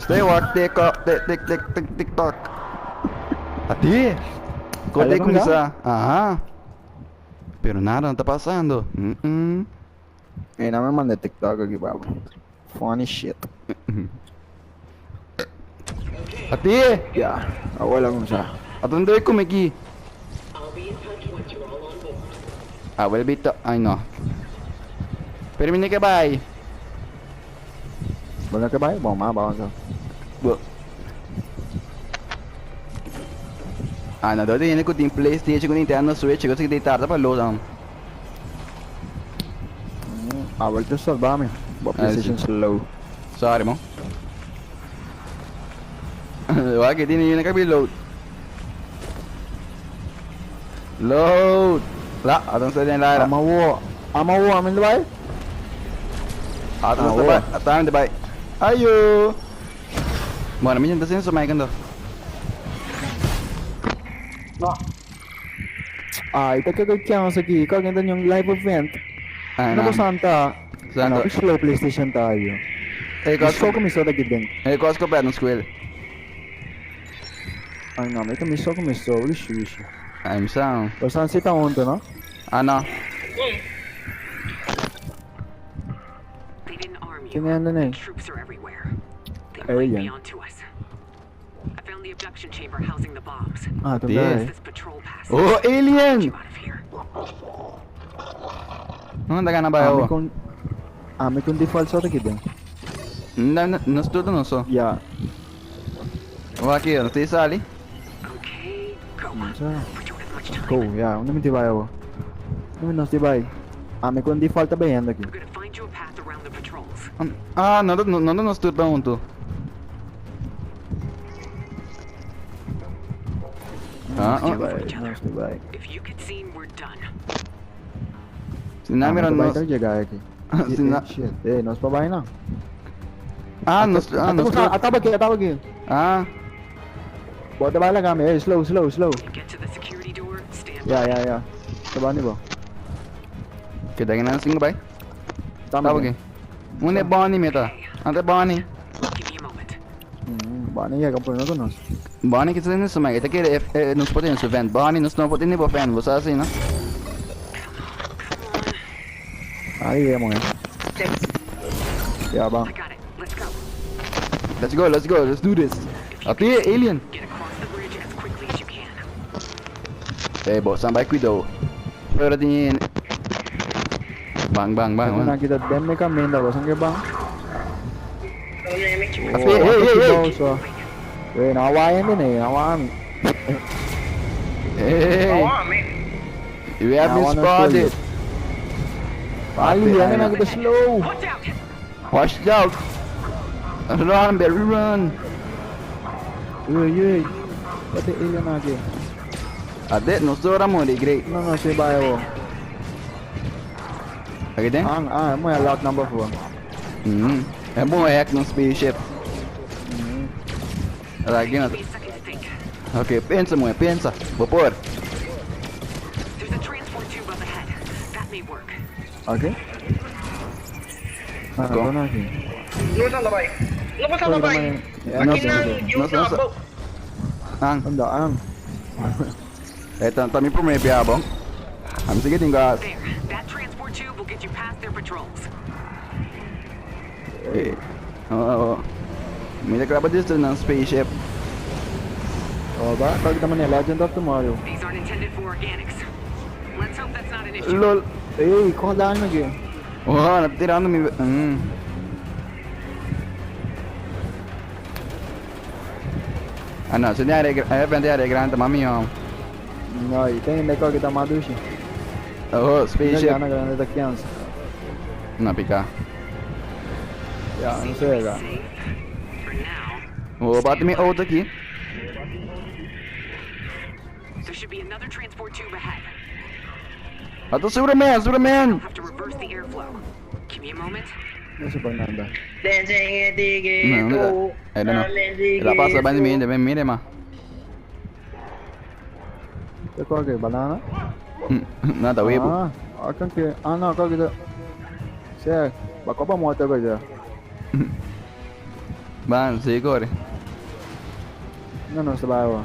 Stay wak tik tik tik tik tik tik tok. Ati. Kote kuminsá. Aha. Pero nada no ta pasando. Mm -mm. Ey, no me manda TikTok aki, babo. Funny shit. Ati. Ya, abuela kuminsá. Ati no debe come aki. Abuelito, ay no. Pero mi no ke bai. Bo no ke bai? Bon, ma bai anto. Bo. Ah, no, dor hende ku tin PlayStation ku Nintendo Switch, ku tin tarda pa load am. Awel te salba mi. Bo PlayStation slow. Sorry, mo. Wak ke tin hende ka load. Load. La, atan sa den laira. Ama wo, ama wo, amin bai. Atan sa bai, atan bai. Ayo. Bueno, mi ta sin su mic ando. No. Ay, ta kijk chance aki. Kijk in yung live event. Ay, Ano no. ko santa? Santa. Ano, slow PlayStation tayo. Hey, Gusto kos, ko miso ta gideng. hey, kos ko pet no squil. Ay, no, may miso ko miso. Wish, wish. I'm sound. O saan si taon to, no? Ah, no. They didn't arm you. Tingnan na eh. Troops are everywhere. They Ay, might be yan. onto us. I found the abduction chamber housing the bombs. Ah, ito Yeah. ba eh. This patrol pass. Oh, alien! Get you out of here. No anda gana ba Ami yo? kung... Ami kung default sa gideng. No, no, no sto no so. Yeah. Wa ki, no ti sali. Okay, go. Sa. We don't have much time. Go, yeah. Ano mi tibay ako? Ano mi nos tibay? Ami kung default ta ba yan lagi? We're gonna find you a path around the patrols. Ah, no, no, no, no sto pa unto. Ah, oh. Tibay, nos tibay. If you get seen, we're done. Si na mira no. Tibay tayo jagay aki. Si na. Shit. Eh, nos pabay na. Ah, no, ah, no. Ataba ki, ataba ki. Ah, Bota ba lang kami. Eh, slow, slow, slow. Get to the security door. Stand Yeah, by. yeah, yeah. Taba ni ba? kita gana sing bay. Tama Tawag eh. Une Bonnie meta. Ante Bonnie. Give me a moment. Ba na yaga po na nos. Bonnie kita ni sumay. Ita kere if nos potin su vent. Bonnie nos no potin ni bo fan. Você assim, no? Ay, yeah, mo eh. Yeah, ba. I got it. Let's go. Let's go, let's go, let's do this. If you Ati can see, alien. Get across the bridge as quickly as you can. Eh, bo, saan cuidou. Pero tin Bang bang bang. Ano bang. nakita dem me kami daw saan ka ba? Ati, hey, hey, hey. So, eh, nawayan din eh. Nawaan. Hey, you have been spotted. Ay, yan na nakita slow. Watch out! Watch out. Run, Barry, run. Uy, uy. Pati alien lagi. Ate, no sora mo, di great. No, no, si bayo. Okay din? Ang, ah, mo yan lot number 4. É bom hack no spaceship. Lagi na. Give me a second to think. Ok, pensa, mulher, pensa. Vou pôr. There's a transport tube up ahead. That may work. Okay? Ah, Go. ito na aki. No saan bay? No saan bay? Yeah, No, Akin na yung no, na bo. Ang, Anda, ang. eto, tá me primeiro, bom. I'm seguindo gas. There. That transport tube will get you past their patrols. Eh, oh, oh. Me acaba de destruir spaceship. Oh, ba? Pag naman niya, Legend of Tomorrow. These aren't intended for organics. Let's hope that's not an issue. Lol. Eh, kuha daan lagi. Oh, tirando me. Ah, no, se área, é área grande, mami, oh. No, tem neko kita madushi. Oh, spaceship. Gana grande da criança. Não, pica. Yeah, não Seems sei, to be ga. safe. For now. Vou bater me outro aqui. There should be another transport tube ahead. Ato Superman, Superman. I'll have to reverse the airflow. Give me a moment. Não sei por nada. Não, não. I don't know. Ela passa bem de mim, de mim, ma. Ito ko banana? Nada, webo. Ah, akan ke. Ah, no, ko kita. Siya, bako pa mo ito ko siya. Ban, sigui kore. No nos ta bai awa.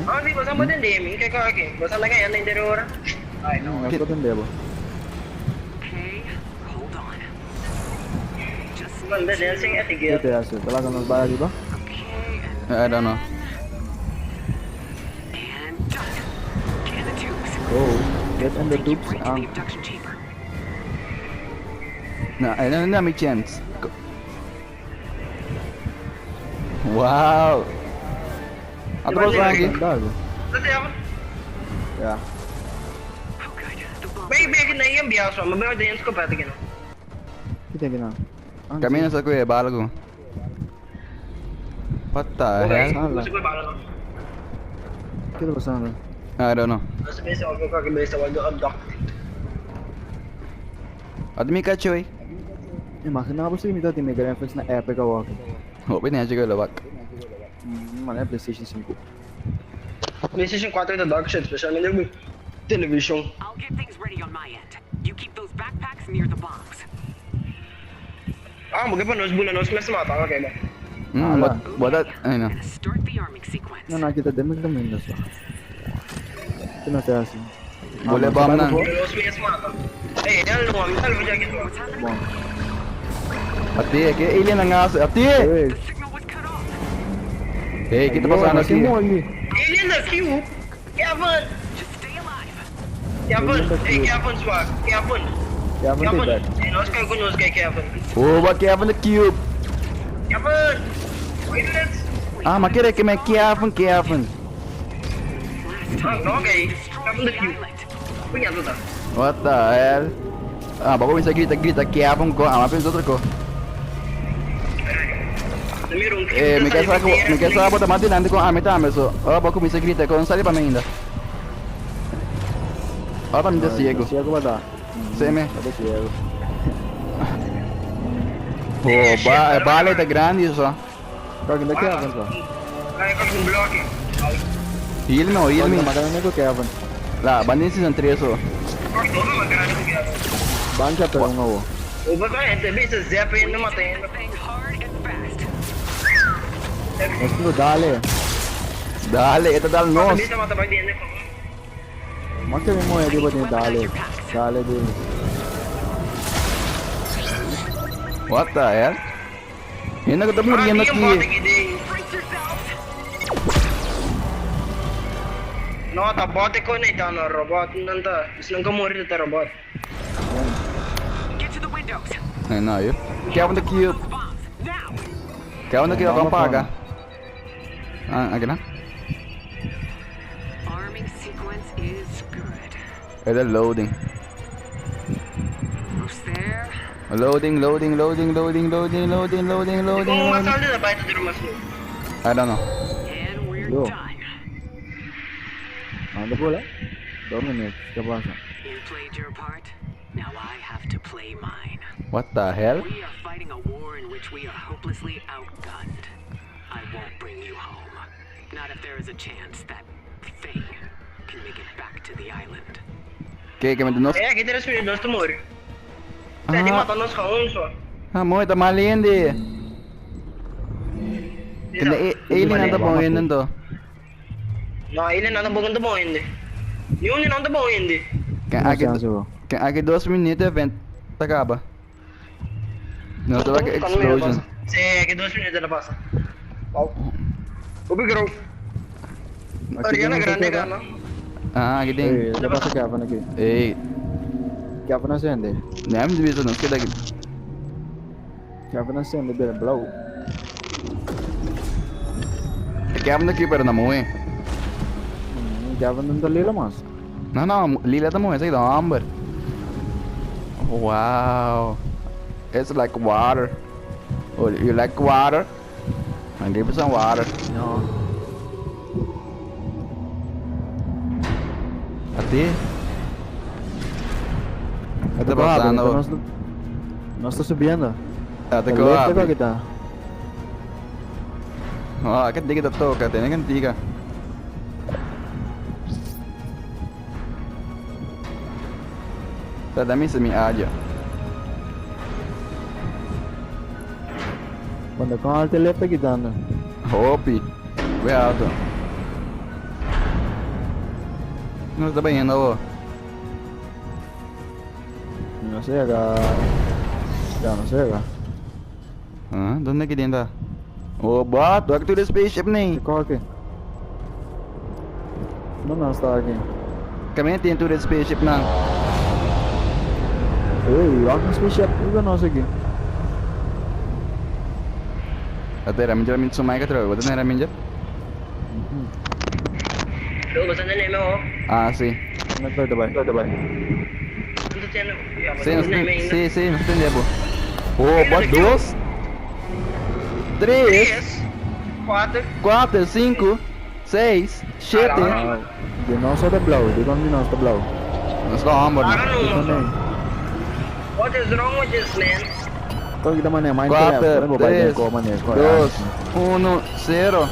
Ah, si, boso a por tende mi. Ke kos aki? Boso a laga hende inter ora? Ai, no. No, nos por tende bo. Okay, hold on. Just Manda need to... dancing Ke etiquette. te hasi? Ta laga nos bai ariba? Okay, and I don't know. And done. Get in the tubes. Go. Get in the Take you tubes. right to Ah. the abduction chamber. No, e no duna mi chens. Wow. A ta pasa aki? Ya. Oh, good. The bombs Bay, are bay, na iyang biyaso. Mabay ko din yung skopeta gino. Ki ten ki nan? Camina sa kuya bala ku. What the Okay. hell? Gusto ko bala no. Ki ta pasando? I don't know. Nasa base ako ko base ako do abduct. At mi kachoy. Imagina bo si mi ta tin mi graphics na epic awor. Hopi ne chico lo bak. Mane PlayStation 5. PlayStation 4 ta dog shit, specialmente ku television. I'll get things ready on my end. You keep those backpacks near the bombs. Ah, mo pa nos bula nos mes mata, okay ba. What what that? I know. Gonna start the arming sequence. No, no, aki ta den mi caminda so. Ki nos ta hasi? Bole bomb nan. Nos mes mata. Ey, el no, mi tal vez aquí. What's happening? Bon. Ati, ke alien ang aso. Ati! Ey. The signal was cut off. Hey, kita pasando Aki aki? mo aki. Alien the cube. Kevin, Just stay alive. Kevin, hey Kevin swag, Kevin. Kevin Kevin, ta back. hey, nos kay nos kay Kevin. Oh, what Kevin the cube? Kevin. Wait a minute. Ah, makere ke me Kevin, Kevin. Last Ah, time no, okay. we destroyed Kevin the the cube. island. Punya tuta. What the hell? Ah, bako bisa grita, grita Kevin ko. Ah, mapin otro ko. Eh, mi casa mi casa bota más delante con a mitad me so. Ahora bako bisa grita con sale pa mí ainda. Ahora mi ciego. Ciego ba ta? Seme. Ta ciego. Oh, ba bala ta grande so. Kijk, da Kevin so. Ay, kag un bloque. Heal me, heal me. Magana ko Kevin. La, bandin season 3 so. Kag todo magana ko Kevin. Ban chapter un awo. O ba gente, bisa zeppelin no mata Hit that thing hard and fast. Nos lo dale. Dale, ito dal nos. Bisa mata ba din ko. Ma che mi muoio tipo di dale. Dale di. What the hell? Yun na ko muriendo Ah, aquí. Brace yourselves. No, ta bote ko na ito no robot nanta. Gusto nang kamuri ta robot. Get to the windows. Ay, no, yo. Kevin the cube. Those bombs now. Kevin the cube akong paga. Ah, aki na? Arming sequence is good. Ito loading. Almost there. Loading, loading, loading, loading, loading, loading, loading, loading, Kung loading. masal na ba ito dito mas no. I don't know. And we're Yo. done. Manda bola. Dominic, che pasa? You played your part. Now I have to play mine. What the hell? We are fighting a war in which we are hopelessly outgunned. I won't bring you home. Not if there is a chance that thing can make it back to the island. Que que me nos. Eh, aqui terá subido nos tumor. Pwede Ah, mata nos kaon so. ah, mo ito mali hindi. Kaya alien ang tabong yun nando. No, alien ang tabong tabong hindi. Yun ang tabong hindi. Kaya aki kaya aki 2 minutos event acaba. No, ito like explosion. Sí, aqui 2 minutos na pasa. Wow. Ubi grow. Ariana Grande ka no? Ah, aqui tem. Ei, che pasa Kevin aqui? Ei, Kevin acende. nem de não queda aqui. Kevin acende, bela blow. Kevin aqui pero na moe. Kevin não tá lila mas. No, no, lila tá moe, esse aqui tá amber. Wow. It's like water. Oh, you like water? I give you some water. No. A ti? Che sta passando? Non sto subiendo. Ate El ko lift ko kita. Ah, che dica tocca, tiene che dica. Aspetta, mi se mi adia. Cuando con alto left aquí dando. Hopi. Ve alto. No está viniendo vos. No sé acá. Ya no sé acá. Ah, ¿dónde que tienda? Oh, ba, tu actu de spaceship ni. ¿Qué aquí? No, no está aquí. Kami tiene tu de spaceship na. Uy, va con spaceship, yo no sé aquí. Ate, Raminja, Raminja, sumay ka trobe. Wata na Raminja? Luego, bastante neme, oh. Ah, sí. No estoy de bye. ¿Cuánto tiene? Ya, Sí, bastante neme ainda. sí, sí, nos entendemos. Oh, ba, dos, tres, Tres, cuatro. cuatro, cinco, seis, siete. Ah, de no soy de blauw, de con no está blauw. Nos está hambre. I don't know. No. What is wrong with this, man? Todo que mané Minecraft, 4, no 3, 2, 1, 0.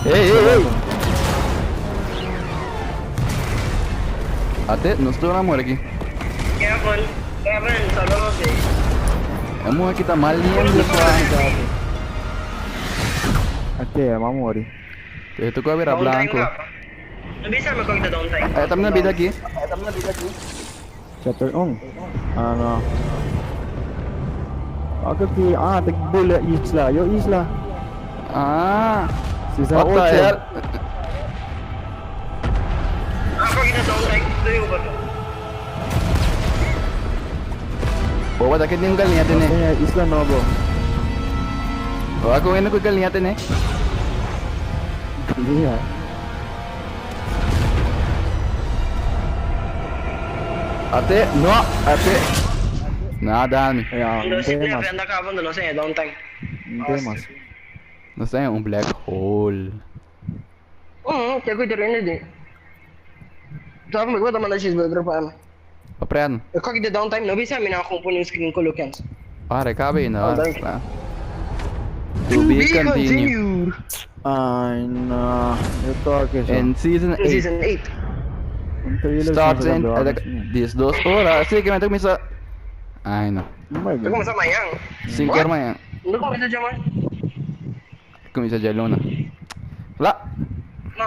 ¡Ey, ey, ey! Ate, nos estoy amor aquí. Kevin, Kevin, saludos. Vamos aquí está mal lindo, Aquí, vamos a morir. Te tocó ver a blanco. Nabisa mo kung downtime. Eh, también vida aquí. Chapter 1. Ah, no. Ako ki ah, te bula isla, yo isla. Ah. Si sa What the 8. hell? Ako kita downtime. Tuyo ba to? Oh, wala kita yung galinha din eh. Kaya isla nobo. Oh, ako ngayon ko galinha din eh. Iya. Ate, no, ate. Nada, dame. Ya, No un sé, temas, anda acabando, no sé, downtime. un temas. No sé, un black hole. Oo, kaya ko ito rin eh. Sabi mo, ikaw naman na cheeseburger pa ano. Papreano. Ikaw kita downtime, nabisa mi nakakumpon yung screen ko, Lucans. Pare, cabe na. Oh, thank you. To be continued. Ay, no. Yo toque eso. In season 8. Season 8. Un trailer Starts sa in blauw. 12 horas. Así que me tengo misa. Ay, no. Muy Ito bien. kung sa mayang. 5 What? horas mañana. Ano kung isa dyan man? Comienza ya luna. La. No.